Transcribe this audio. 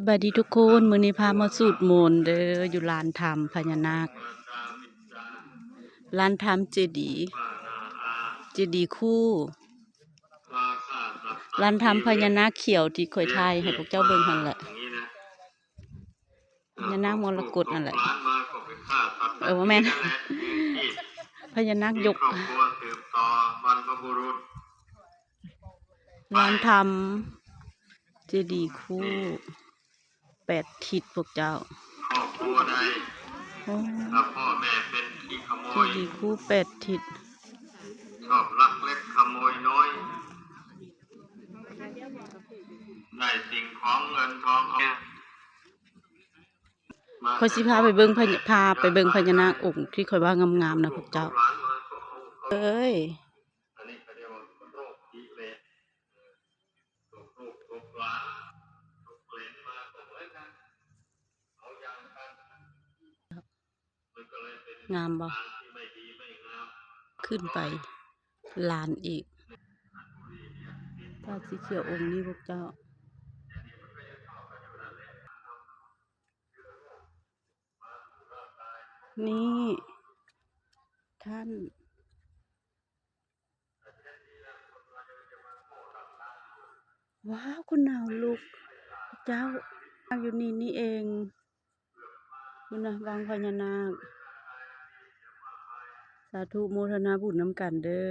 ສະບາຍດີທຸກຄົນ, ມື້ນີ້ພາມາສູດມົນເດີ ຢູ່ລານຖ້ຳພະຍານາກ, ລານຖ້ຳເຈດີ, ເຈດີຄູ, ລານຖ້ຳພະຍານາກຂຽວທີ່ຂ້ອຍຖ່າຍໃຫ້ພວກເຈົ້າເບິ່ງຫັ້ນແຫຼະ. ພະຍານາກມໍລະກົດນັ້ນແຫຼະ. ເອີ ບໍ່ແມ່ນ ພະຍານາກຍົກ. ລານຖ້ຳເຈດີຄູແປດທິດພວກເຈົ້າ. ຄອບຄົວໃດ ໂອ້ ຖ້າພໍ່ແມ່ເປັນຂີ້ຂະໂມຍ ເຈດີຄູແປດທິດ ຊອບລັກເລັກຂະໂມຍນ້ອຍ ໄດ້ສິ່ງຂອງເງິນທອງເອົາ. ຂ້ອຍຊິພາໄປເບິ່ງພະຍາ ພາໄປເບິ່ງພະຍານາກອົງທີ່ຂ້ອຍວ່າງາມໆນະພວກເຈົ້າເອີຍ. ງາມບໍ່? ຂຶ້ນໄປລານອີກ. ພະສີຂຽວອົງນີ້ພວກເຈົ້າ. ນີ້ທ່ານ ວ້າວ ຄົນໜາວລຸກ ເຈົ້າ ຢູ່ນີ້ນີ້ເອງ. ພຸ້ນນະ ວັງພະຍານາກ. ສາທຸໂມທະນາບຸນນຳກັນເດີ.